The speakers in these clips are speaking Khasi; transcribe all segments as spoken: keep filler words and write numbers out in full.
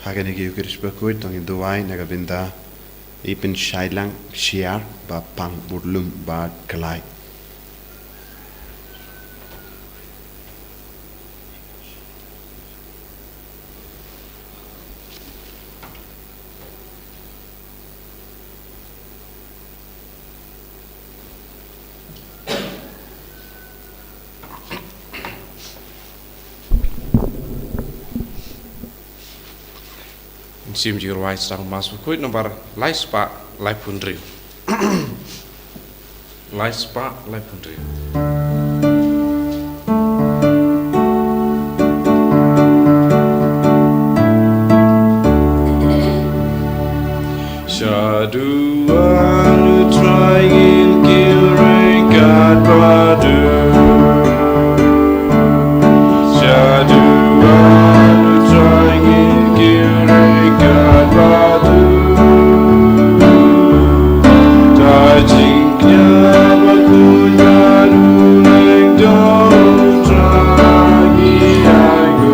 Ha kane ka Eucharist bakhuid to ngin duwai na ka bynta i pynshai lang shiar ba pang, bud lum bad khlaiñ. Ngin sim jingrwai sdang Mass bakhuid nombar lai spah laiphew hynriew. Lai spah laiphew hynriew. Sha duwan U Trai ngin kyrkhu ryngkat bad u. Sha duwan U Trai ngin kyrkhu ryngkat bad u. Da jingkñia bakhuid bad u lyngdoh U Trai ngi aiu.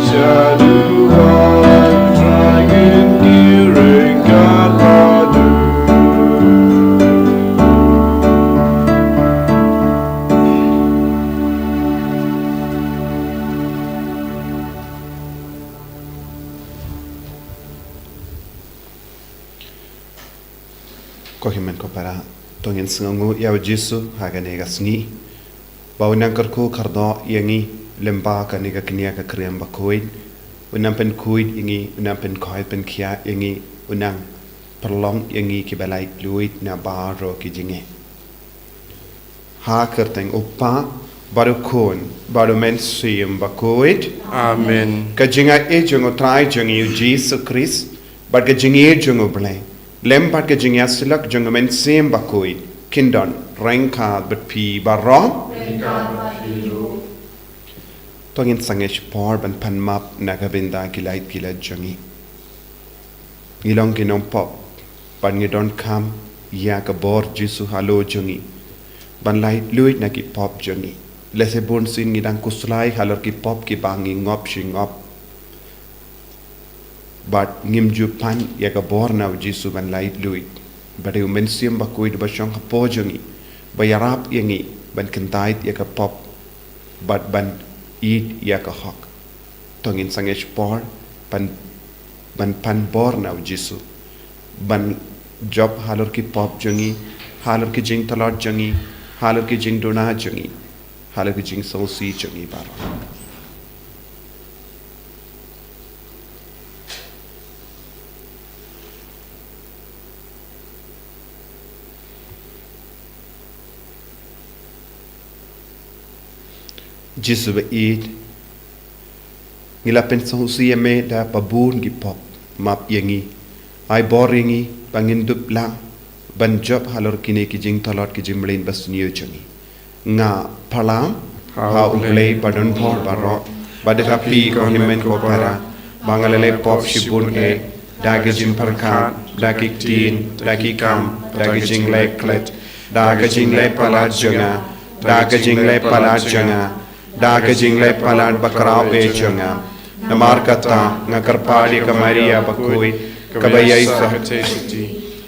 Sha duwan U Trai ngin kyrkhu ryngkat bad u. Ko hynmen ko para, to ngin sngewnguh ïa U Jisu ha kane ka sngi ba u nang kyrkhu kyrdoh ïa ngi lyngba kane ka kñia ka krem bakhuid. U nang pynkhuid ïa ngi, u nang pynkhuid pynkhiah ïa ngi, u nang pynlong ïa ngi kiba laitluid na baroh ki jingeh. Ha ka kyrteng U Kpa bad U Khun bad U Mynsiem Bakhuid. Amen. Ka jingaiei jong U Trai jong ngi U Jisu Khrist bad ka jingïeit jong U Blei lem bad ka jingïasyllok jong U Mynsiem Bakhuid kin don ryngkat bad phi baroh. To ngin sangeh shipor ban pan map na ka bynta ki lait ki lait jong ngi. Ngi long ki nongpop bad ngi donkam ïa ka bor Jisu halor jong ngi ban laitluid na ki pop jong ngi. Lehse bunsien ngi dang khuslai halor ki pop kiba ngi ngop shi ngop. Bad ngim ju pan ïa ka bor na U Jisu ban laitluid. Bad dei U Mynsiem Bakhuid ba shong hapoh jong ngi ba ïarap ïa ngi ban kyntait ïa ka pop bad ban ïeit ïa ka hok. To ngin sangeh shipor ban, ban pan bor na U Jisu ban jop halor ki pop jong ngi, halor ki jingtlot jong ngi, halor ki jingduna jong ngi, halor ki jingsngewsih jong ngi baroh. Jisu ba ïeit, ngi la pynsngewsih ïa me da ba bun ki pop. Map ïa ngi, ai bor ïa ngi ba ngin dup lang ban jop halor kine ki jingtlot ki jingmlien ba sniew jong ngi. Nga pyrshang ha U Blei ba don bor baroh bad ha phi ko hynmen ko para ba nga la leh pop shibun eh, da ka jingpyrkhat, da ki ktien, da ki kam, da ka jingleh klet, da ka jingleh palat jong nga, da ka jingleh palat jong nga, da ka jingleh palat bakhraw eh jong nga. Namar kata nga kyrpad ïa ka Maria bakhuid kaba ïaisah,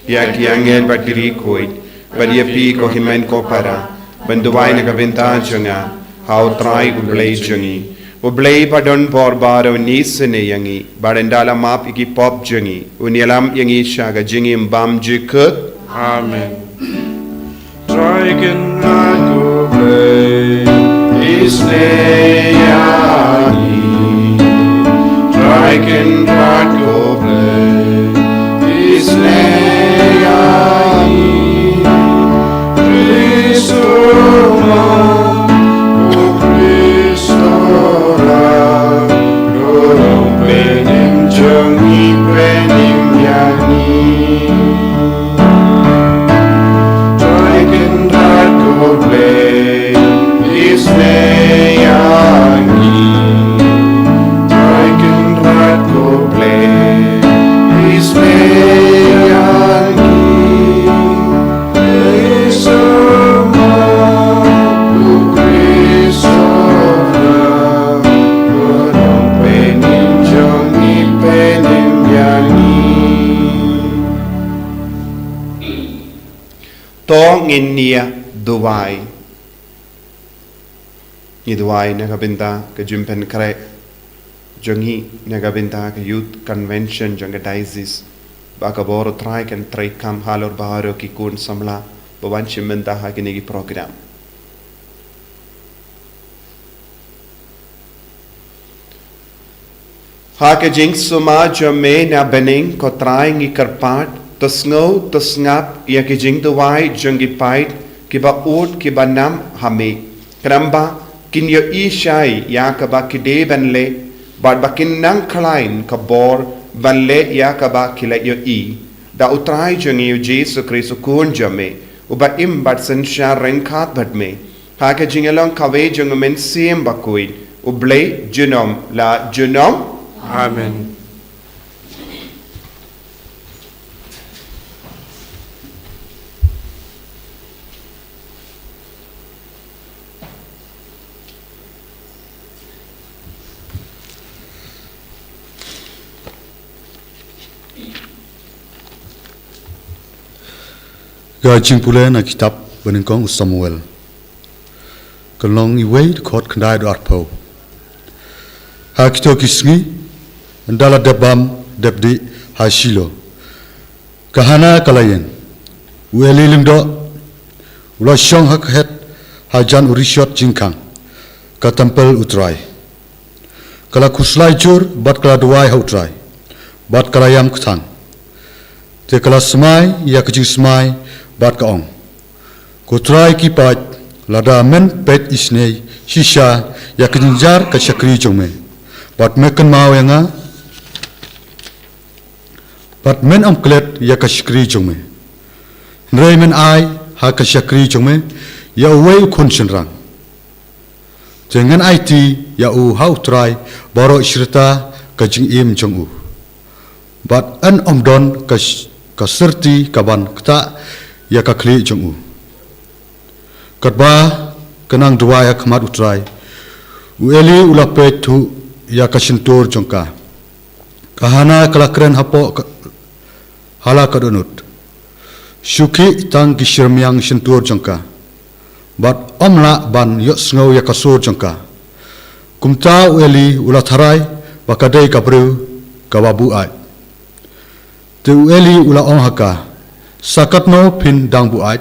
ïa ki angel bad ki riewkhuid, bad ïa phi ko hynmen ko para ban duwai na ka bynta jong nga ha U Trai U Blei jong ngi. U Blei ba don bor baroh un isynei ïa ngi bad ynda la map ïa ki pop jong ngi un ïalam ïa ngi sha ka jingim bymjukut. Amen. Trai Kynrad ko Blei, isynei ïa ngi. Trai Kynrad ko Blei, isynei ïa ngi. Khrist u Mem, ko Khrist u Ram, ko Nongpynim jong ngi, pynim ïa ngi. Trai Kynrad ko Blei, isynei ïa ngi. Trai Kynrad ko To ngin ïa duwai. Ngi duwai na ka bynta ka jingpynkhreh jong ngi, na ka bynta ka Youth Convention jong ka Diocese, ba ka bor U Trai kan treikam halor baroh ki khun samla ba wan shim bynta ha kine ki program. Ha ka jingsumar jong me na bneng, ko Trai, ngi kyrpad, to sngew, to sngap ïa ki jingduwai jong ki paid kiba ud kiba nam ha me. Khnang ba kin ïohi shai ïa kaba ki dei ban leh, bad ba kin nang khlaiñ ka bor ban leh ïa kaba ki la ïohi. Da U Trai jong ngi U Jisu Khrist U Khun jong me, uba im bad synshar ryngkat bad me, ha ka jingïalong kawei jong U Mynsiem Bakhuid, U Blei junom la junom. Amen. Ka jingpule na kitab banyngkong u Samuel. Ka lynnong iwei, dkhot khyndai haduh arphew. Ha kito ki sngi, ynda la dep bam dep dih ha Shilo, ka Hana ka la ïeng. U Eli lyngdoh u la shong ha ka het hajan u rishot jingkhang ka templ U Trai. Ka la khuslai jur bad ka la duwai ha U Trai, bad ka la ïam kthang. Te ka la smai ïa ka jingsmai bad ka ong, Ko Trai ki paid, lada men peit isynei shisha ïa ka jynjar ka shakri jong me, bad me kynmaw ïa nga, bad men ym klet ïa ka shakri jong me, hynrei men ai ha ka shakri jong me ïa uwei u khun shynrang. Te ngan aiti ïa u ha U Trai baroh shi rta ka jingim jong u, bad yn ym don ka sh-, ka syrti kaban ktah ïa ka khlieh jong u. Katba ka nang duwai ha khmat U Trai, u Eli u la peit thuh ïa ka shyntur jong ka. Ka Hana ka la kren hapoh ka, ha la ka dohnud, Shu khih tang ki shyrmiang shyntur jong ka, bad ym lah ban ïohsngew ïa ka sur jong ka. Kumta u Eli u la tharai ba ka dei ka briew kaba buaid. Te u Eli u la ong ha ka, Sa katno phin dang buaid?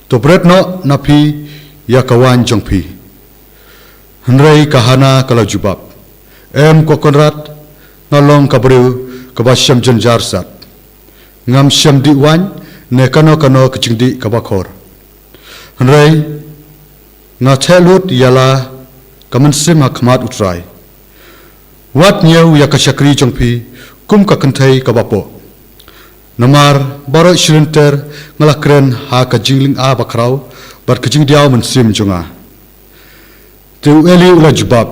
To bret noh na phi ïa ka waiñ jong phi. Hynrei ka Hana ka la jubab, Em, ko Kynrad, nga long ka briew kaba shem jynjar sat. Ngam shem dih waiñ ne kano kano ka jingdih kaba khor. Hynrei nga theh lut ïa la ka mynsiem ha khmat U Trai. Wat ñiew ïa ka shakri jong phi kum ka kynthei kaba poh. Namar baroh shi lynter nga la kren ha ka jinglynga bakhraw bad ka jingdiaw mynsiem jong nga. Te u Eli u la jubab,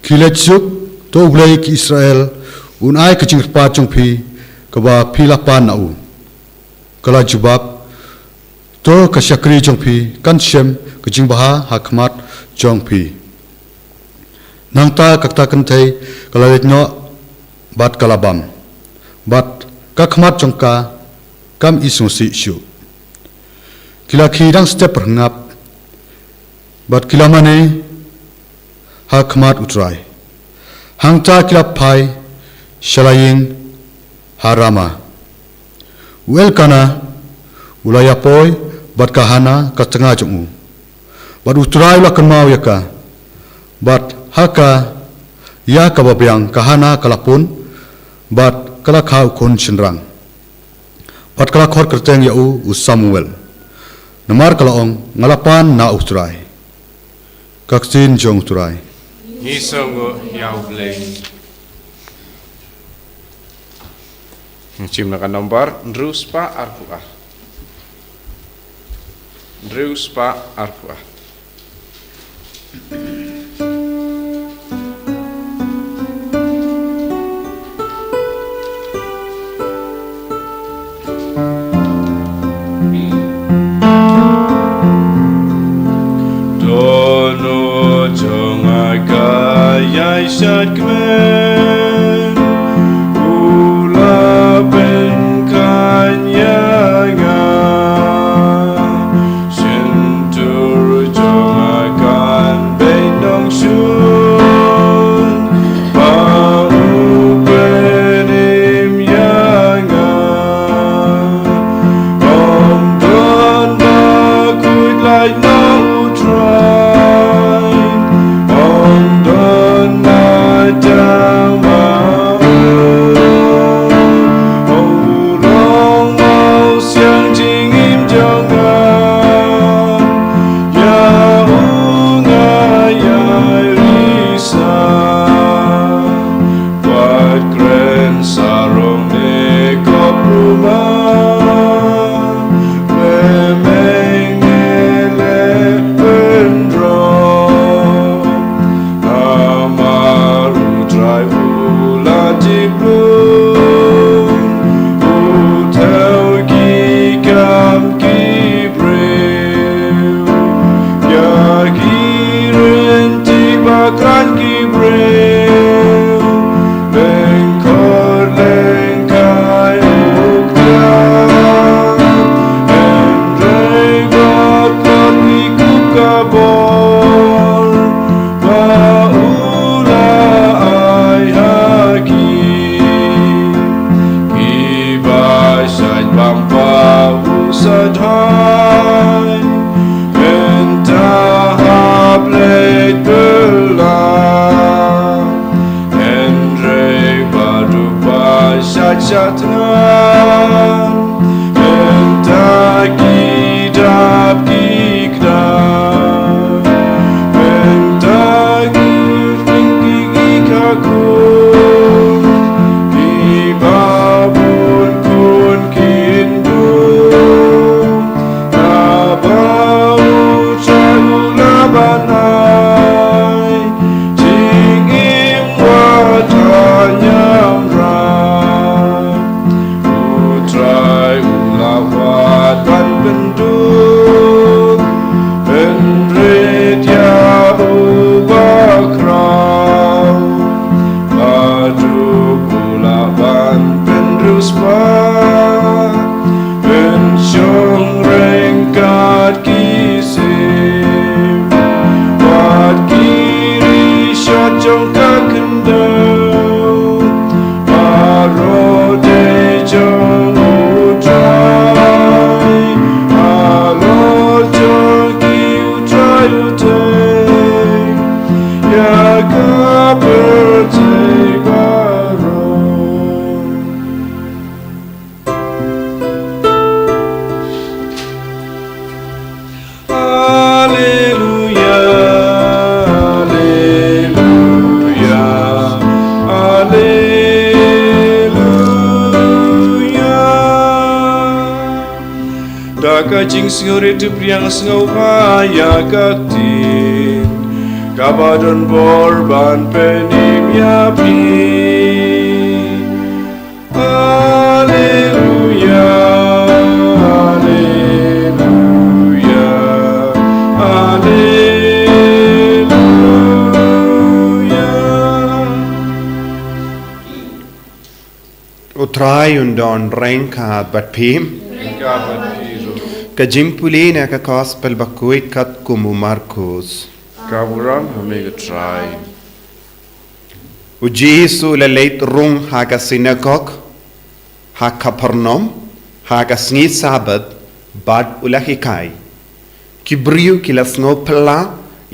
Khie leit suk, to U Blei ki Israel un ai ka jingkyrpad jong phi kaba phi la pan na u. Ka la jubab, To ka shakri jong phi kan shem ka jingbha ha khmat jong phi. Nangta kata ka kynthei ka la leit noh bad ka la bam, bad ka khmat jong ka kam isngewsih shuh. Ki la khie dang step pyrngap bad ki la mane ha khmat U Trai. Hangta ki la phai sha la ïing ha Rama. U Elkana u la ïa poi bad ka Hana ka tnga jong u, bad U Trai u la kynmaw ïa ka, bad ha ka ïa kaba biang ka Hana ka la pun bad ka la kha u khun shynrang. Bad ka la khot kyrteng ïa u, u Samuel, namar ka la ong, Nga la pan na U Trai. Ka ktien jong U Trai. Ngi sngewnguh ïa U Blei. Shim na ka nombar hynriew spah arphew ar. Hynriew spah arphew ar. Dohnud jong nga ka ïaishah kmen, u la pynkheiñ ïa nga. Tip lun u thew ki kam ki briew ïa ki rynti ba khlaiñ ki briew. Lyngkor lyngkai u khlaiñ, hynrei ba khlaiñ ki kup ka bor ba u la ai ha ki. Ki ba shait bam pa u sa thait, mynta hap leit bylla. Hynrei ba duk ba shait sha thngan, mynta ki dap ki kdang, mynta ki ring ki ki ka khun, ki ba bun khun kin duh. Naba u Trai u la ban ai jingim wat hanyamrai. U Trai u la wad ban pynduh, pynrit ïa u bakhraw. Haduh u la ban pynriewspah, pynshong ryngkat ki sim. Wat ki rishot jong ka khyndew, baroh dei jong u Trai. Halor jong ki u Trai u tei ïa ka pyrthei baroh. Alleluia, alleluia, alleluia. Da ka jingsngewrit, to pdiang sngewbha ïa ka ktien kaba don bor ban pynim ïa phi. Alleluia, alleluia, alleluia. U Trai un don ryngkat bad phi. Ryngkat bad phi ruh. Ka jingpule na ka Gospel bakhuid katkum u Markus. Ka burom ha me ko Trai. U Jisu u la leit rung ha ka sinagog ha Kapernaum ha ka sngi Sabbath bad u la hikai. Ki briew ki la sngewphylla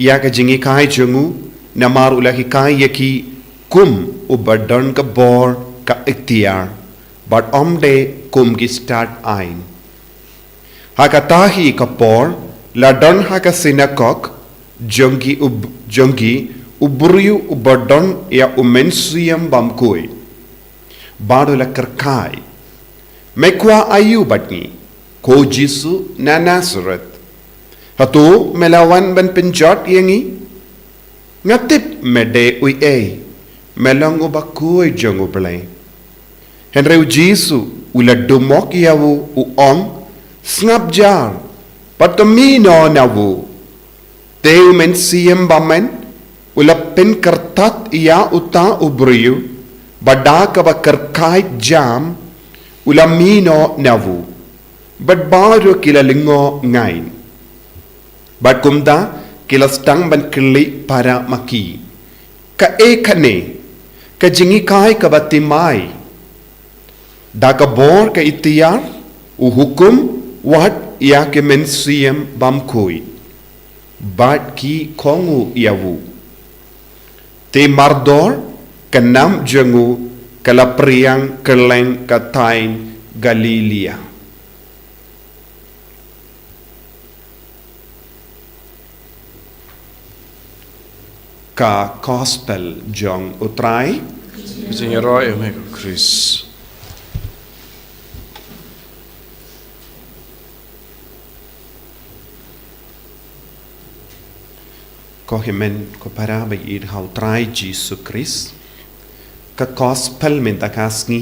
ïa ka jinghikai jong u, namar u la hikai ïa ki kum uba don ka bor, ka iktiar, bad ym dei kum ki stad aiñ. Ha kata hi ka por la don ha ka sinagog jong ki u, jong ki u briew uba don ïa u mynsiem bymkhuid. Bad u la kyrkhu, "Me kwah aïu bad ngi, ko Jisu na Nasareth? Hato me la wan ban pynjot ïa ngi? Nga tip me dei uei, me long uba khuid jong U Blei." Hynrei u Jisu u la dumok ïa u, u ong, "Sngap jar bad to mih noh na u." Te u mynsiem bymman u la pynkyrthat ïa uta u briew, bad da kaba kyrkhu jam u la mih noh na u. Bad baroh ki la lyngngoh ngaiñ. Bad kumta ki la sdang ban kylli para ma ki, "Kaei kane ka jinghikai kaba thymmai? Da ka bor, ka iktiar, u hukum, wat ïa ki mynsiem bymkhuid?" Bad ki kohnguh ïa u. Te mardor ka nam jong u ka la phriang kylleng ka thaiñ Galilaïa. Ka Gospel jong U Trai. Ka jingïaroh ïa me ko Khrist. Ko hynmen ko para ba ïeit ha U Trai Jisu Khrist. Ka gospel mynta ka sngi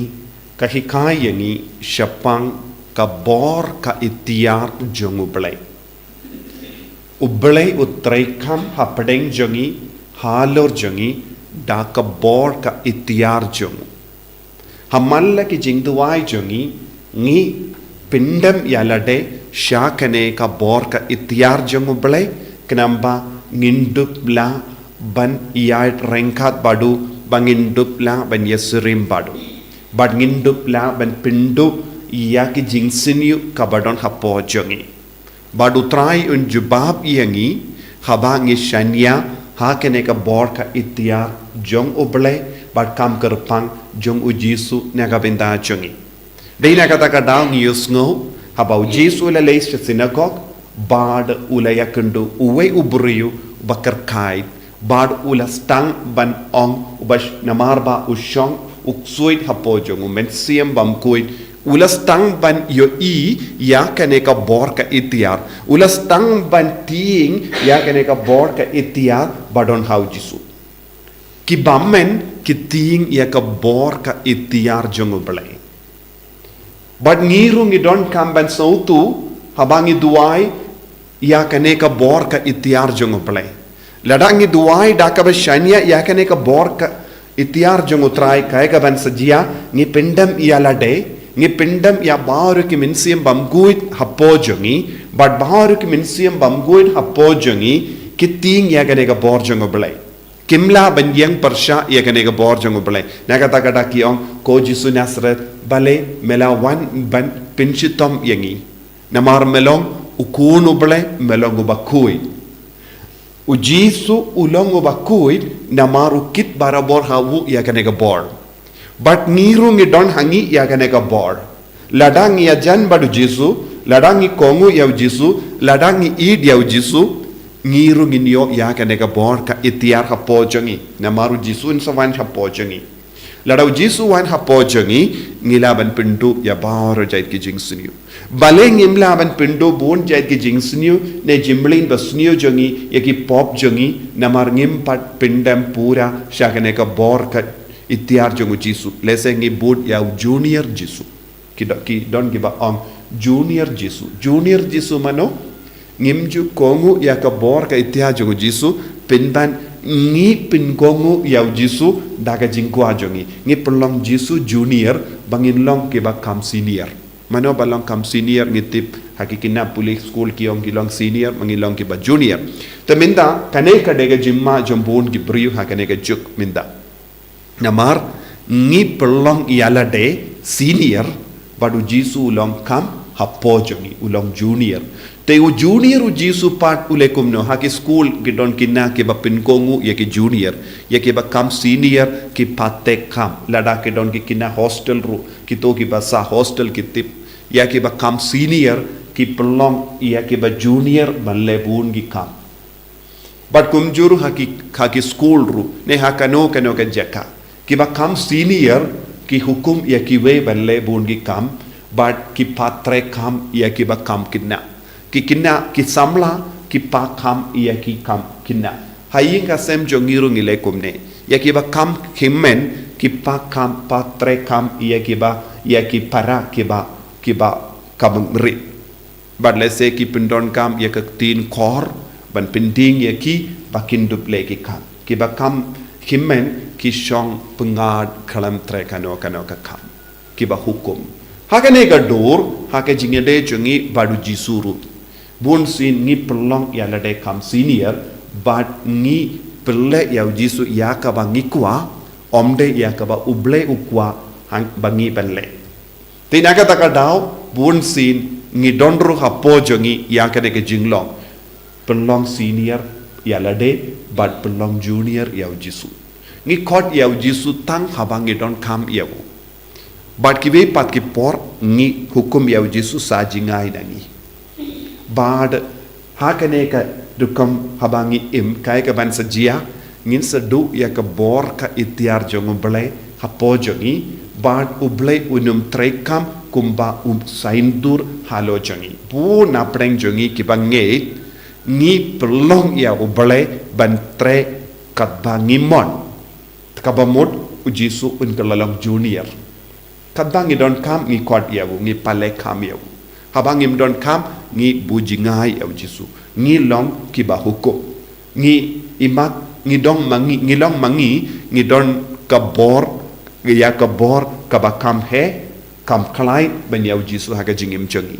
ka hikai ïa ngi shaphang ka bor ka iktiar jong U Blei. U Blei u treikam hapdeng jong ngi, halor jong ngi, da ka bor ka iktiar jong u. Ha man la ki jingduwai jong ngi, ngi pyndem ïa lade sha kane ka bor ka iktiar jong U Blei, khnang ba ngin dup lah ban ïaid ryngkat bad u, ba ngin dup lah ban ïasyriem bad u, bad ngin dup lah ban pynduh ïa ki jingsniew kaba don hapoh jong ngi. Bad U Trai un jubab ïa ngi haba ngi shaniah ha kane ka bor ka iktiar jong U Blei bad kam kyrpang jong U Jisu na ka bynta jong ngi. Dei na kata ka daw ngi ïohsngew haba U Jisu u la leit sha synagog bad u la ïakynduh uwei u briew ba kyrkhu, bad u la sdang ban ong, uba sh-, namar ba u shong u ksuid hapoh jong u Mynsiem Bakhuid, u la sdang ban ïohi ïa kane ka bor ka iktiar, u la sdang ban tieng ïa kane ka bor ka iktiar ba don ha U Jisu. Ki bymman ki tieng ïa ka bor ka iktiar jong U Blei. Bad ngi ruh ngi donkam ban sngewthuh haba ngi duwai ïa kane ka bor ka iktiar jong U Blei. Lada ngi duwai da kaba shaniah ïa kane ka bor ka iktiar jong U Trai, kaei kaban sa jia? Ngi pyndem ïa lade, ngi pyndem ïa baroh ki Mynsiem Bakhuid hapoh jong ngi, bad baroh ki Mynsiem Bakhuid hapoh jong ngi ki tieng ïa kane ka bor jong U Blei. Kim lah ban ïeng pyrshah ïa kane ka bor jong U Blei. Na kata ka daw ki ong, ko Jisu Nasareth, balei me la wan ban pynshitom ïa ngi? Namar me long U Khun U Blei, me long uba khuid. U Jisu u long uba khuid, namar u kit barabor ha u ïa kane ka bor. Bad ngi ruh ngi don ha ngi ïa kane ka bor. Lada ngi ïajan bad U Jisu, lada ngi kohnguh ïa U Jisu, lada ngi ïeit ïa U Jisu, ngi ruh ngin ïoh ïa kane ka bor ka iktiar hapoh jong ngi. Namar U Jisu un sa wan hapoh jong ngi. Lada U Jisu u wan hapoh jong ngi, ngi lah ban pynduh ïa baroh jait ki jingsniew. Balei ngim lah ban pynduh bun jait ki jingsniew, ne jingmlien basniew jong ngi, ïa ki pop jong ngi, namar ngim pat pyndem pura sha kane ka bor ka iktiar jong U Jisu. Lehse ngi bud ïa u Junior Jisu. Ki do-, ki don kiba ong Junior Jisu. Junior Jisu mano? Ngim ju kohnguh ïa ka bor ka iktiar jong U Jisu, pynban ngi pynkohnguh ïa U Jisu da ka jingkwah jong ngi. Ngi pynlong Jisu Junior, ba ngin long kiba kham senior. Mano ba long kham senior? Ngi tip ha ki khynnah pule skul ki ong ki long senior, ma ngi long kiba junior. Te mynta kane ka dei ka jingma jong bun ki briew ha kane ka juk mynta. Namar ngi pynlong ïa lade senior, bad U Jisu u long kham hapoh jong ngi, u long junior. Te u Junior U Jisu pat u leh kumno? Ha ki skul ki don khynnah kiba pynkohnguh ïa ki junior, ïa kiba kham senior ki patek kham. Lada ki don ki khynnah hostel ruh, kito kiba sah hostel ki tip, ïa kiba kham senior ki pynlong ïa kiba junior ban leh bun ki kam. Bad kumjuh ruh ha ki, ha ki skul ruh, ne ha kano kano ka jaka, kiba kham senior ki hukum ïa kiwei ban leh bun ki kam, bad ki patek kham ïa kiba kham khynnah. Ki khynnah, ki samla, ki patek kham ïa ki kham khynnah. Ha ïing ha sem jong ngi ruh ngi leh kumne. Ïa kiba kham hynmen ki patek kham, patek kham ïa kiba, ïa ki para kiba, kiba kham rit. Bad lehse ki pyndonkam ïa ka ktien khor ban pyndieng ïa ki ba kin dup leh ki kam. Kiba kham hynmen ki shong pyngngad khlem treh kano kano ka kam, kiba hukum. Ha kane ka dur, ha ka jingïadei jong ngi bad U Jisu ruh, bunsien ngi pynlong ïa lade kham senior, bad ngi pynleh ïa U Jisu ïa kaba ngi kwah, ym dei ïa kaba U Blei u kwah ba ngi ban leh. Te na kata ka daw, bunsien ngi don ruh hapoh jong ngi ïa kane ka jinglong, pynlong senior ïa lade, bad pynlong junior ïa U Jisu. Ngi khot ïa U Jisu tang haba ngi donkam ïa u. Bad kiwei pat ki por ngi hukum ïa U Jisu sa jngai na ngi. Bad ha kane ka rukom haba ngi im, kaei kaban sa jia? Ngin sa duh ïa ka bor ka iktiar jong U Blei hapoh jong ngi, bad U Blei un ym treikam kumba u saiñdur halor jong ngi. Bun na pdeng jong ngi kiba ngeit, ngi pynlong ïa U Blei ban trei katba ngi mon. Kaba mut, U Jisu un kylla long junior. Katba ngi donkam ngi khot ïa u, ngi pale kam ïa u. Haba ngim donkam ngi buh jngai ïa u Jisu. Ngi long kiba hukum. Ngi imat, ngi dong ma ngi, ngi long ma ngi, ngi don ka bor, ïa ka bor kaba kham heh, kham khlaiñ ban ïa u Jisu ha ka jingim jong ngi.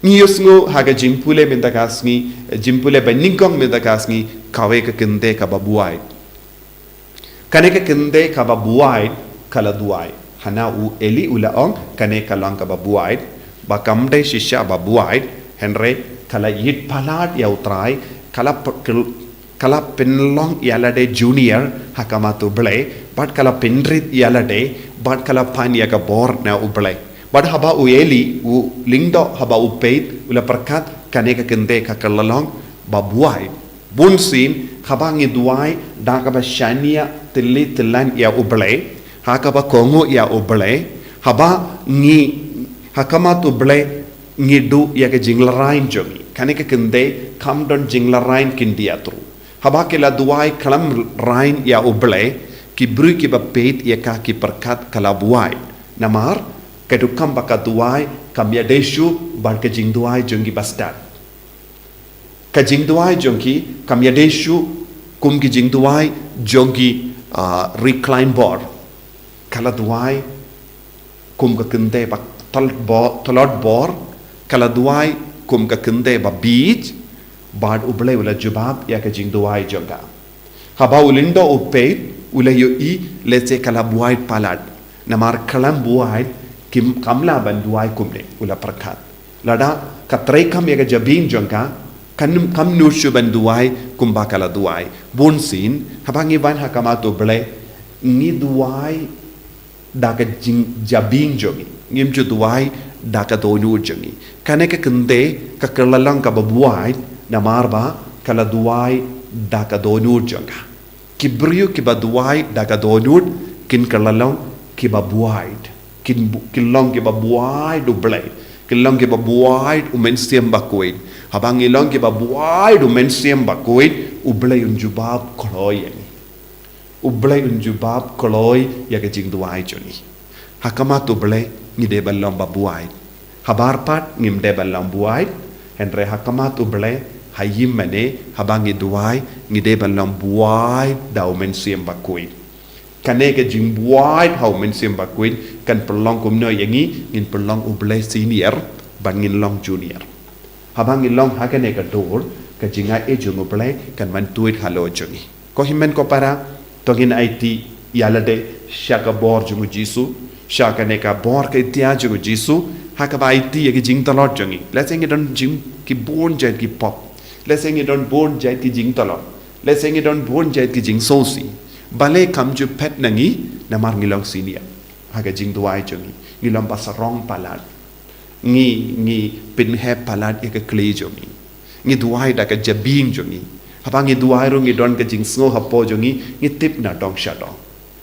Ngi ïohsngew ha ka jingpule mynta ka sngi, jingpule ba nyngkong mynta ka sngi, kawei ka kynthei kaba buaid. Kane ka kynthei kaba buaid ka la duwai. Hana u Eli u la ong, kane ka long kaba buaid, ba kam dei shisha ba buaid, hynrei ka la ïit palat ïa u Trai, ka la p-, ka la pynlong ïa lade junior ha khmat u Blei, bad ka la pynrit ïa lade, bad ka la pan ïa ka bor na u Blei. Bad haba u Eli u lyngdoh, haba u peit, u la pyrkhat, kane ka kynthei ka kylla long ba buaid. Bunsien, haba ngi duwai da kaba shaniah tylli tyllan ïa u Blei, ha kaba kohnguh ïa u Blei, haba ngi ha khmat u Blei ngi duh ïa ka jinglehrain jong ngi. Kane ka kynthei kam don jinglehrain khyndiat ruh. Haba ki la duwai khlem rain ïa u Blei, ki briew kiba peit ïa ka ki pyrkhat ka la buaid. Namar, ka dei kam ba ka duwai kam ïadei shuh bad ka jingduwai jong ki bastad. Ka jingduwai jong ki kam ïadei shuh kum ki jingduwai jong ki, ah, ri khlaiñ bor. Ka la duwai kum ka kynthei ba tlot bo-, tlot bor, ka la duwai kum ka kynthei ba bieit, bad u Blei u la jubab ïa ka jingduwai jong ka. Haba u lyngdoh u peit, u la ïohi lehse ka la buaid palat. Namar khlem buaid, kim, kam lah ban duwai kumne, u la pyrkhat. Lada ka treikam ïa ka jabieng jong ka, kan, kam nud shuh ban duwai kumba ka la duwai. Bunsien, haba ngi wan ha khmat u Blei, ngi duwai da ka jing, jabieng jong ngi. Ngim ju duwai da ka dohnud jong ngi. Kane ka kynthei ka kylla long kaba buaid, namar ba ka la duwai da ka dohnud jong ka. Ki briew kiba duwai da ka dohnud kin kylla long kiba buaid. Kin bu-, kin long kiba buaid u Blei. Kin long kiba buaid u Mynsiem Bakhuid. Haba ngi long kiba buaid u Mynsiem Bakhuid, u Blei un jubab kloi ïa ngi. U Blei un jubab kloi ïa ka jingduwai jong ngi. Ha khmat u Blei ngi dei ban long ba buaid. Habar pat ngim dei ban long buaid, hynrei ha khmat u Blei, ha ïing mane, haba ngi duwai, ngi dei ban long buaid da u Mynsiem Bakhuid. Kane ka jingbuaid ha u Mynsiem Bakhuid kan pynlong kumno ïa ngi, ngin pynlong u Blei senior, bad ngin long junior. Haba ngi long ha kane ka dur, ka jingai jong u Blei kan wan tuid halor jong ngi. Ko hynmen ko para, to ngin aiti ïa lade sha ka bor jong u Jisu, sha kane ka bor ka itiar jong u Jisu, ha kaba aiti ïa ki jingtlot jong ngi. Lehse ngi don jing ki bun jait ki pop. Lehse ngi don bun jait ki jingtlot. Lehse ngi don bun jait ki jingsngewsih. Balei kam ju phet na ngi, namar ngi long senior ha ka jingduwai jong ngi. Ngi long ba sarong palat. Ngi, ngi pynheh palat ïa ka khlieh jong ngi. Ngi duwai da ka jabieng jong ngi. Haba ngi duwai ruh ngi don ka jingsngew hapoh jong ngi, ngi tip na dong sha dong.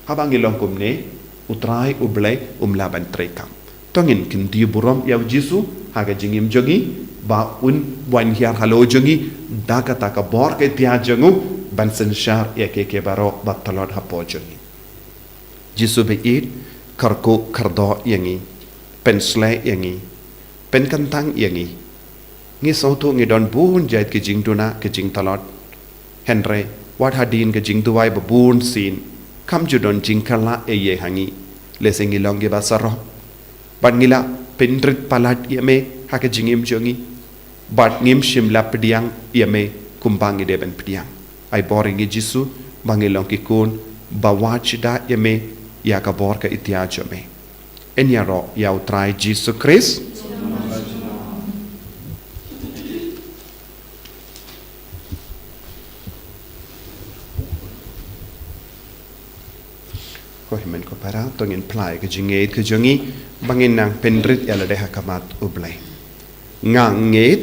Haba ngi long kumne, u Trai u Blei um lah ban treikam. To ngin kyntiew burom ïa u Jisu ha ka jingim jong ngi, ba un wan hiar halor jong ngi, da kata ka bor ka itiar jong u, ban synshar ïa kiei kiei baroh ba tlot hapoh jong ngi. Jisu ba ïeit, kyrkhu kyrdoh ïa ngi, pynshlei ïa ngi, pynkyntang ïa ngi. Ngi sngewthuh ngi don bun jait ki jingduna ki jingtlot. Hynrei, wat hadien ka jingduwai ba bun sien, kam ju don jingkylla ei ei ha ngi. Lehse ngi long kiba sarong. Bad ngi la pynrit palat ïa me ha ka jingim jong ngi. Bad ngim shym la pdiang ïa me kumba ngi dei ban pdiang. Ai bor ïa ngi Jisu, ba ngi long ki khun, ba wad shida ïa me, ïa ka bor ka itiar jong me. Yn ïaroh ïa u Trai Jisu Khrist. Ko hynmen ko para, to ngin phla ïa ka jingngeit ka jong ngi, ba ngin nang pynrit ïa lade ha khmat u Blei. Nga ngeit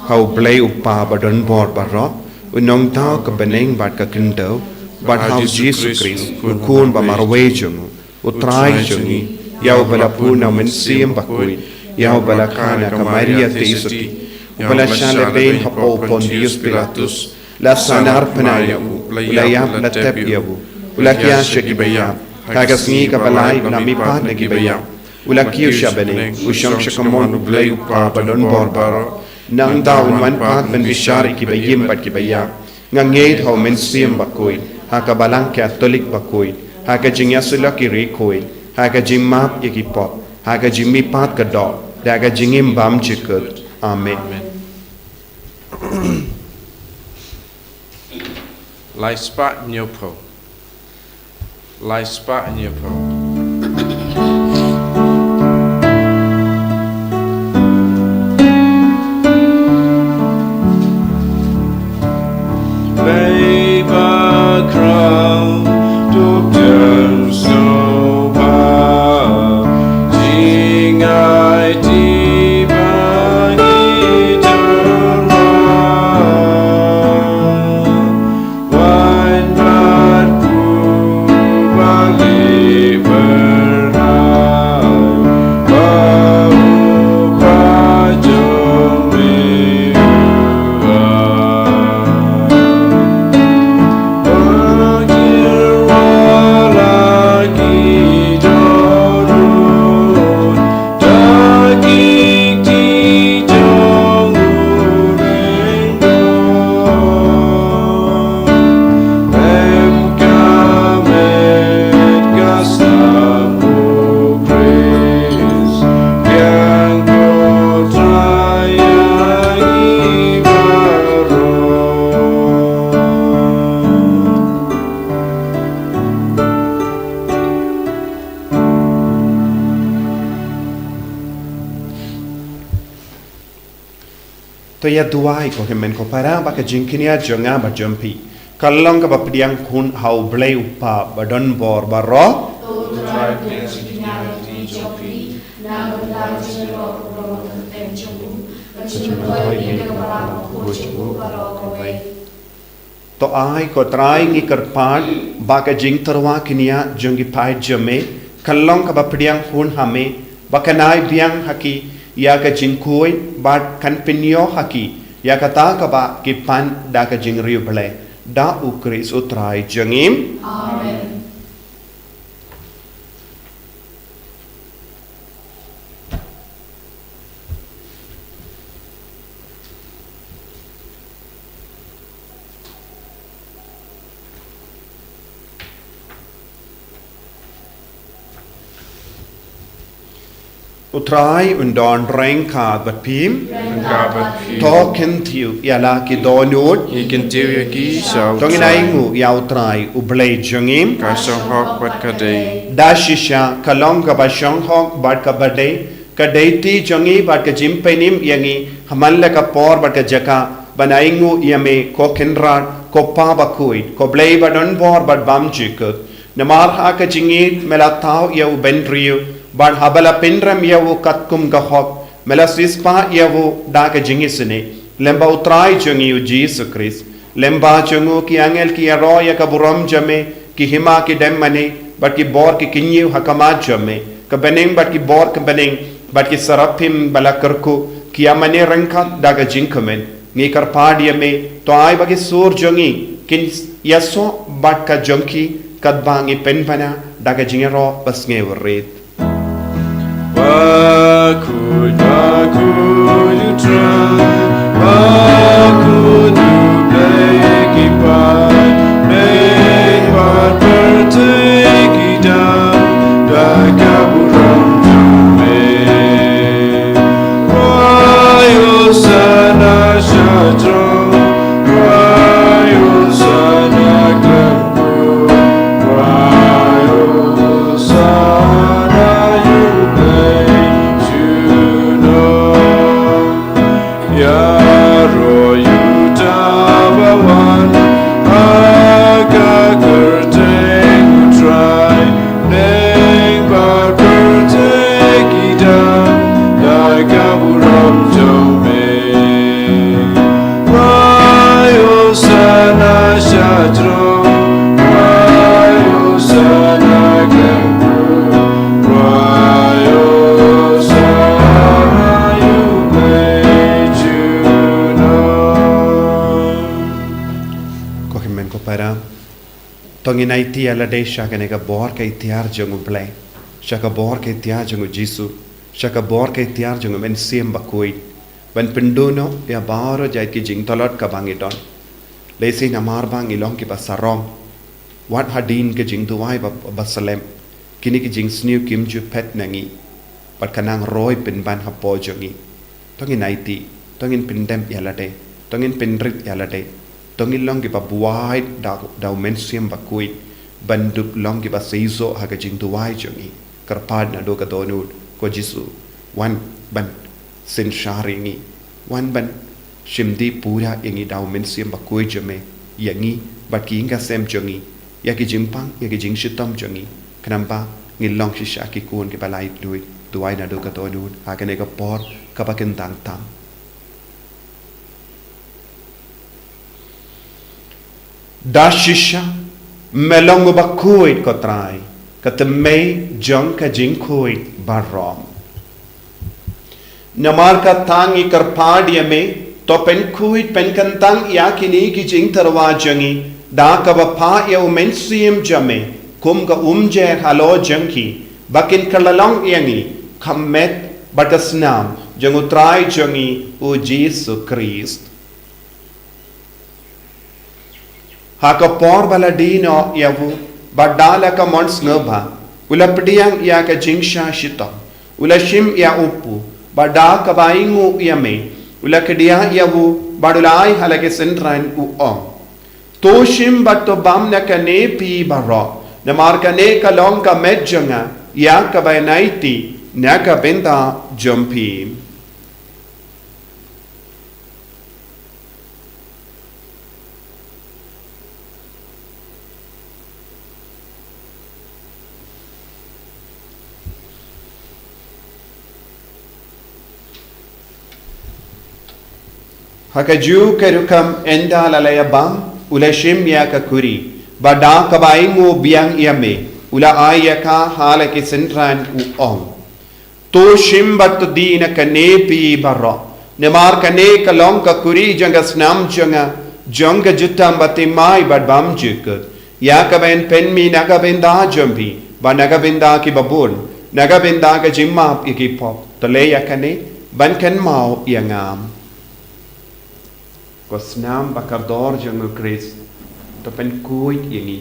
ha u Blei u Kpa ba don bor baroh, u nongthaw ka bneng bad ka khyndew, bad ha u Jisu Khrist, u Khun ba marwei jong u, u Trai jong ngi, ïa uba la pun na u Mynsiem Bakhuid, ïa uba la kha na ka Maria Theisotti, uba la shah lehbeiñ hapoh u Pontius Pilatus, la sahnarphna ïa u, u la ïap la tep ïa u, u la hiar sha kiba ïap, Ha ka sngi kaba lai u la mihpat na kiba ïap, u la kiew sha bneng, u shong sha kamon U Blei U Kpa Badonbor Baroh. Nangta un wan pat ban bishar ïa kiba im bad kiba ïap. Nga ngeit ha U Mynsiem Bakhuid, ha ka Balang Katholik bakhuid, ha ka jingïasyllok ïa ki riewkhuid, ha ka jingmap ïa ki pop, ha ka jingmihpat ka doh, da ka jingim bymjukut. Amen. Lai spah hynñiew phew. Lai spah hynñiew phew. Lei ba khraw, to pdiang sngewbha, jingaiti ba ngi tyrwa. Wan bad u bali bernai, ba u ba jong me u ai. Ba kir wala ki jong u, da ki ti jong u. To ïa duwai ko hynmen ko para ba ka jingkñia jong nga bad jong phi kan long kaba pdiang khun ha U Blei U Kpa Badonbor Baroh. To U Trai pdiang jingkñia jong phi na bynta jingïaroh u briew kyrteng jong u, ka jingmyntoi ïa ka balang bakhuid jong u baroh kawei. To ai ko Trai ngi kyrpad ba ka jingtyrwa kñia jong ki paid jong me kan long kaba pdiang khun ha me, ba kan ai biang ha ki ïa ka jingkhuid bad kan pynïoh ha ki ïa kata kaba ki pan da ka jingriewblei. Da U Khrist U Trai jong ngi. Amen. U Trai un don ryngkat bad phi. Ryngkat bad phi. To kyntiew ïa la ki dohnud. Ngi kyntiew ïa ki sha U Trai. To ngin ainguh ïa U Trai U Blei jong ngi. Ka sngewhok bad ka dei. Da shisha ka long kaba sngewhok bad kaba dei, ka dei ti jong ngi bad ka jingpynim ïa ngi ha man la ka por bad ka jaka ban ainguh ïa me ko Kynrad, ko Pa bakhuid, ko Blei badonbor bad bymjukut. Namar ha ka jingïeit me la thaw ïa u bynriew, bad haba la pynrem ïa u katkum ka hok, me la siewspah ïa u da ka jingisynei. Lem bad U Trai jong ngi U Jisu Khrist, lem bad jong u ki angel ki ïaroh ïa ka burom jong me, ki hima ki dem mane, bad ki bor ki kyñiew ha khmat jong me, ka bneng bad ki bor ka bneng, bad ki saraphim ba la kyrkhu, ki ïa mane ryngkat da ka jingkmen. Ngi kyrpad ïa me, to ai ba ki sur jong ngi kin ïasoh bad ka jong ki, katba ngi pynbna da ka jingïaroh basngew rit. Bakhuid, bakhuid U Trai, bakhuid U Blei ki paid, mei bad pyrthei ki dang da ka burom jong me. Khwai Hosana sha throne, khwai Hosana khlem kut, khwai Hosana ïa U Blei junom. Ïaroh ïa uta uba wan ha To ngin aiti ïa lade sha kane ka bor ka itiar jong U Blei, sha ka bor ka itiar jong U Jisu, sha ka bor ka itiar jong U Mynsiem Bakhuid, ban pynduh noh ïa baroh jait ki jingtlot kaba ngi don. Lehse namar ba ngi long kiba sarong, wat hadien ka jingduwai ba, ba slem, kine ki jingsniew kim ju phet na ngi, bad ka nang roi pynban hapoh jong ngi. To ngin aiti, to ngin pyndem ïa lade, to ngin pynrit ïa lade, to ngin long kiba buaid da, da U Mynsiem Bakhuid, ban dup long kiba seisoh ha ka jingduwai jong ngi. Kyrpad naduh ka dohnud, ko Jisu, wan ban synshar ïa ngi, wan ban shim dih pura ïa ngi da U Mynsiem Bakhuid jong me, ïa ngi bad ki ïing ki sem jong ngi, ïa ki jingpang, ïa ki jingshitom jong ngi, khnang ba ngin long shisha ki khun kiba laitluid. Duwai naduh ka dohnud ha kane ka por kaba kyntang tam. Da shisha, me long uba khuid, ko Trai, ka tymmen jong ka jingkhuid baroh. Namar kata ngi kyrpad ïa me, to pynkhuid pynkyntang ïa kine ki jingtyrwa jong ngi da kaba phah ïa U Mynsiem jong me kum ka umjer halor jong ki, ba kin kylla long ïa ngi ka met bad ka snam jong U Trai jong ngi U Jisu Khrist. Ha ka por ba la die noh ïa u, bad da la ka mon sngewbha, u la pdiang ïa ka jingshah shitom, u la shim ïa u kpu, bad da kaba ainguh ïa me, u la khie ïa u, bad u la ai ha la ki synran, u ong: To shim bad to bam na kane phi baroh, namar kane ka long ka met jong nga, ïa kaba ngan aiti na ka bynta jong phi. Ha kajuh ka rukom, ynda la la ïa bam, u la shim ïa ka kuri, bad da kaba ainguh biang ïa me, u la ai ïa ka ha la ki synran, u ong: To shim bad to die na kane phi baroh, namar kane ka long ka kuri jong ka snam jong nga, jong ka jutang bathymmai bad bymjukut, ïa kaba yn pynmih na ka bynta jong phi, bad na ka bynta kiba bun, na ka bynta ka jingmap ïa ki pop. To leh ïa kane ban kynmaw ïa nga. Ko snam ba kordor jong U Khrist, to pynkhuid ïa ngi,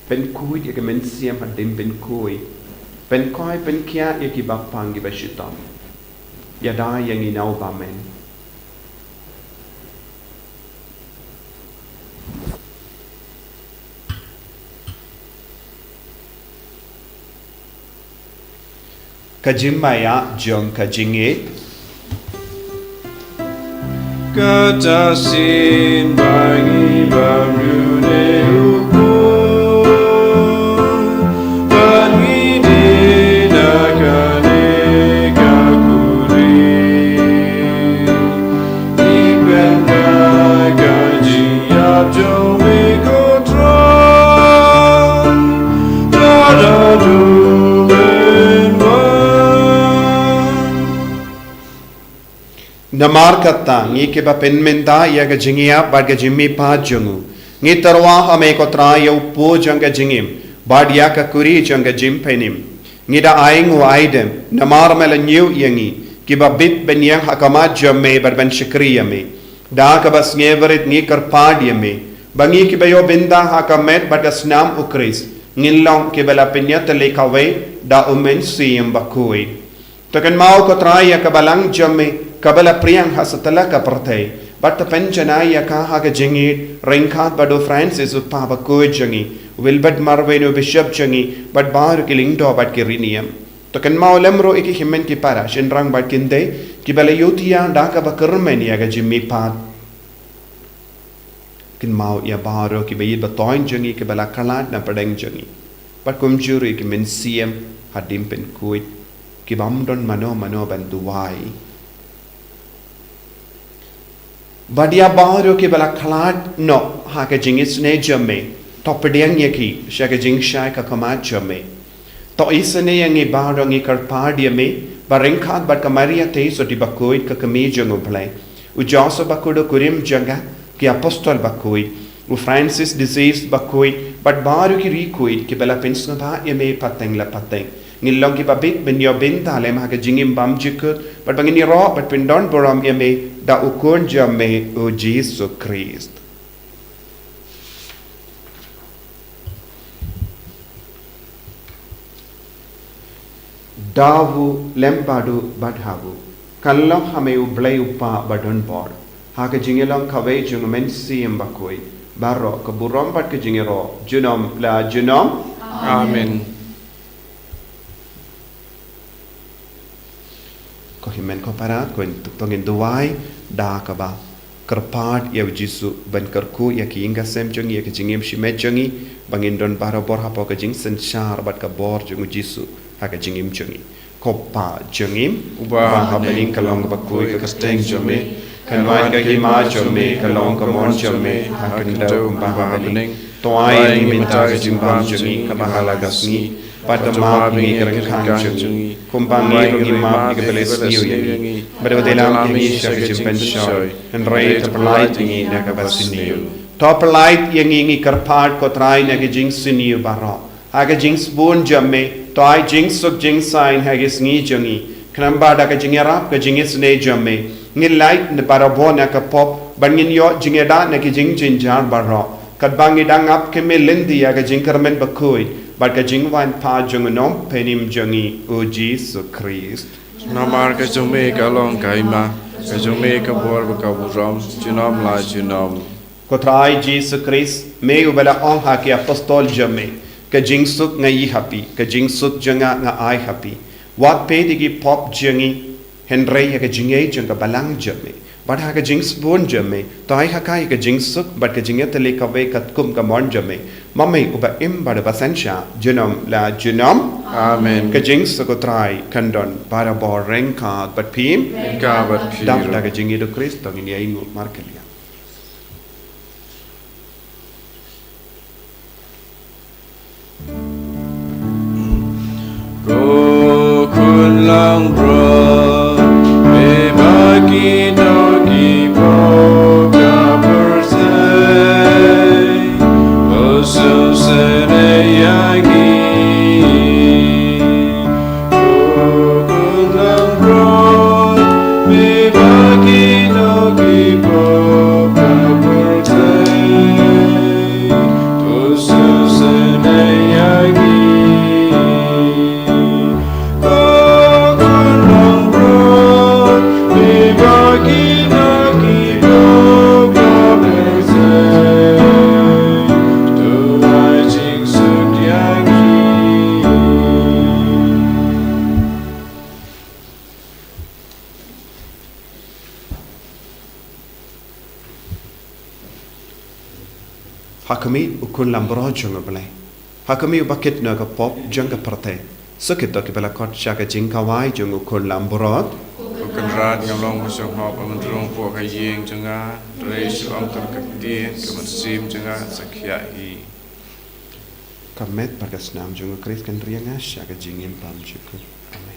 pynkhuid ïa ka mynsiem hadien pynkhuid, pynkhuid pynkhiah ïa ki bapang ki bashitom. Ïada ïa ngi na u bymman. Ka jingmaïa jong ka jingngeit. Kata shisien ba ngi bam ïa une u kpu, ba ngi die na kane ka kuri. Ngi pynbna ka jingïap jong me ko Trai, lada du men wan. Namar kata, ngi kiba pynmynta ïa ka jingïap bad ka jingmihpat jong u, ngi tyrwa ha me ko Trai ïa u kpu jong ka jingim, bad ïa ka kuri jong ka jingpynim. Ngi da ainguh aidem, namar me la ñiew ïa ngi, kiba bit ban ïeng ha khmat jong me bad ban shakri ïa me. Da kaba sngewrit ngi kyrpad ïa me, ba ngi kiba ïoh bynta ha ka met bad ka snam U Khrist, ngin long kiba la pynïatylli kawei da U Mynsiem Bakhuid. To kynmaw ko Trai ïa ka balang jong me, kaba la pdiang ha satlak ka pyrthei, bad to pynjanai ïa ka ha ka jingngeit, ryngkat bad u Francis u kpa bakhuid jong ngi, u Wilbert Marwein u bishop jong ngi, bad baroh ki lyngdoh bad ki riewniam. To kynmaw lem ruh ïa ki hynmen ki para, shynrang bad ki kynthei, kiba la ïohthiah da kaba kyrmen ïa ka jingmihpat. Kynmaw ïa baroh kiba ïeit ba thoiñ jong ngi kiba la khlad na pdeng jong ngi, bad kumjuh ruh ïa ki mynsiem hadien pynkhuid, kibym don mano mano ban duwai. Bad ïa baroh kiba la khlad noh ha ka jingisynei jong me, to pdiang ïa ki sha ka jingshai ka khmat jong me. To isynei ïa ngi baroh, ngi kyrpad ïa me, ba ryngkat bad ka Maria Theisotti bakhuid, ka kmie jong U Blei, u Joseph bakhuid u kurim jong ka, ki apostol bakhuid, u Francis de Sales bakhuid, bad baroh ki riewkhuid kiba la pynsngewbha ïa me pateng la pateng. Ngin long kiba bit ban ïoh bynta lem ha ka jingim bymjukut, bad ba ngin ïaroh bad pyndonburom ïa me da u Khun jong me u Jisu Khrist. Da u lem bad u bad ha u. Kan long ha me u Blei u Kpa badonbor, ha ka jingïalong kawei jong u Mynsiem Bakhuid, baroh ka burom bad ka jingïaroh junom la junom. Amen. Ko hynmen ko para, ko ngin, to ngin duwai da kaba kyrpad ïa u Jisu ban kyrkhu ïa ki ïing ki sem jong ngi, ïa ka jingim shimet jong ngi, ba ngin don barabor hapoh ka jingsynshar bad ka bor jong u Jisu ha ka jingim jong ngi. Ko Pa jong ngi, uba ha bneng, ka long kaba khuid ka kyrteng jong me, kan wan ka hima jong me, ka long ka mon jong me ha ka khyndew kumba ha bneng. To ai ïa ngi mynta ka jingbam jong ngi kaba ha la ka sngi, bad to map ïa ngi ki ryngkang jong ngi, kumba ngi ruh ngi map ïa kiba leh sniew ïa ngi. Bad wat ïalam ïa ngi sha ka jingpynshoi, hynrei to pyllait ïa ngi na kaba sniew. To pyllait ïa ngi, ngi kyrpad ko Trai, na ka jingsniew baroh. Ha ka jingsbun jong me, to ai jingsuk jingsaiñ ha ka sngi jong ngi. Khnang ba da ka jingïarap ka jingisynei jong me, ngin lait na barabor na ka pop, bad ngin ïoh jingïada na ki jingjynjar baroh. Katba ngi dang ap kyrmen lynti ïa ka jingkyrmen bakhuid bad ka jingwan pat jong u Nongpynim jong ngi u Jisu Khrist. Namar ka jong me ka long ka hima, ka jong me ka bor bad ka burom, junom la junom. Ko Trai Jisu Khrist, me uba la ong ha ki apostol jong me, ka jingsuk nga ai ha phi, ka jingsuk jong nga nga ai ha phi. Wat peit ïa ki pop jong ngi, hynrei ïa ka jingngeit jong ka balang jong me. Bad ha ka jingsbun jong me, to ai ha ka ïa ka jingsuk bad ka jingïatylli kawei katkum ka mon jong me. Ma me uba im bad uba synshar junom la junom. Amen. Ka jingsuk u Trai kan don barabor ryngkat bad phi. Ryngkat bad phi ruh. Dap da ka jingïeit u Khrist to ngin ïa ïnguh markylliang. Ko Khun langbrot, me ba kito ki pop ka pyrthei, u sngewsynei ïa ngi. Ko Khun langbrot, me ba kito ki pop ka pyrthei, to sngewsynei ïa ngi. Ko Khun langbrot, me ba kito ki pop ka pyrthei, to ai jingsuk ïa ngi. Ha khmih, u Khun langbrot jong U Blei. Ha khmih, uba kit noh ïa ka pop jong ka pyrthei. Suk ïa kito kiba la khot sha ka jingkhawai jong u Khun langbrot. Ko Kynrad, ngam long ba sngewhok ba men rung hapoh ka ïing jong nga, hynrei shu ong tang ka ktien ka mynsiem jong nga sa khia hi. Ka met bad ka snam jong u Khrist kan ri ïa nga sha ka jingim bymjukut. Amen.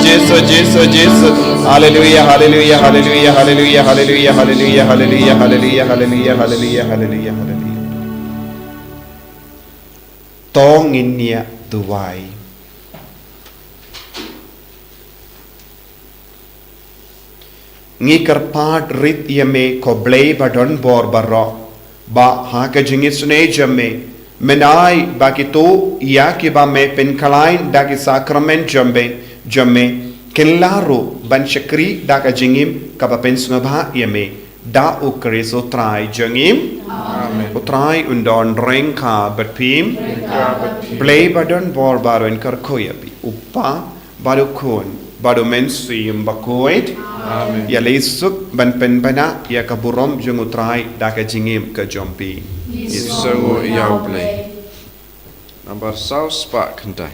Jisu, Jisu, Jisu. Haleluya, haleluya, haleluya. To ngin ïa duwai. Ngi kyrpad rit ïa me ko Blei ba don bor baroh, ba ha ka jingisynei jong me, men ai ba kito ïa kiba me pynkhlaiñ da ki sakramen jong me, jong me, kin lah ruh ban shakri da ka jingim kaba pynsngewbha ïa me. Da U Khrist U Trai jong ngi. Amen. U Trai un don ryngkat bad phi. Ryngkat bad phi. Blei ba don bor baroh un kyrkhu ïa phi. U Kpa, bad U Khun, bad U Mynsiem Bakhuid. Amen. Ïaleh suk ban pynbna ïa ka burom jong U Trai da ka jingim ka jong phi. Ngi sngewnguh ïa U Blei. Nambar saw spah khyndai.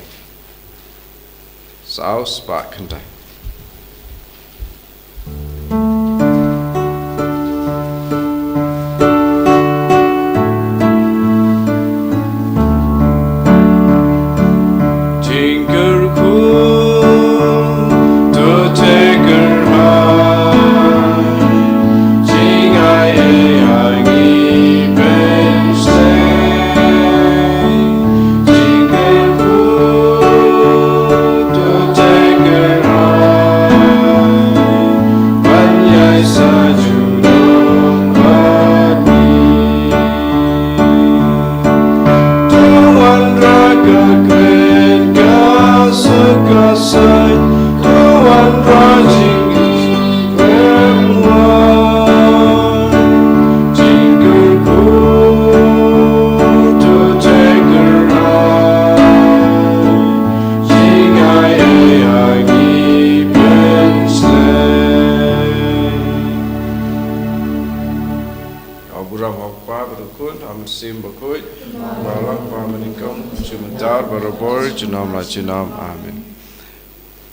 Saw spah khyndai. Nyngkong, shu mynta, barabor, junom la junom. Amen.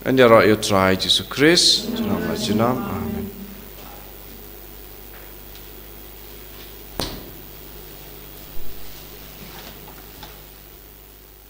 Ngan ïaroh ïa u Trai Jisu Khrist, junom la junom. Amen.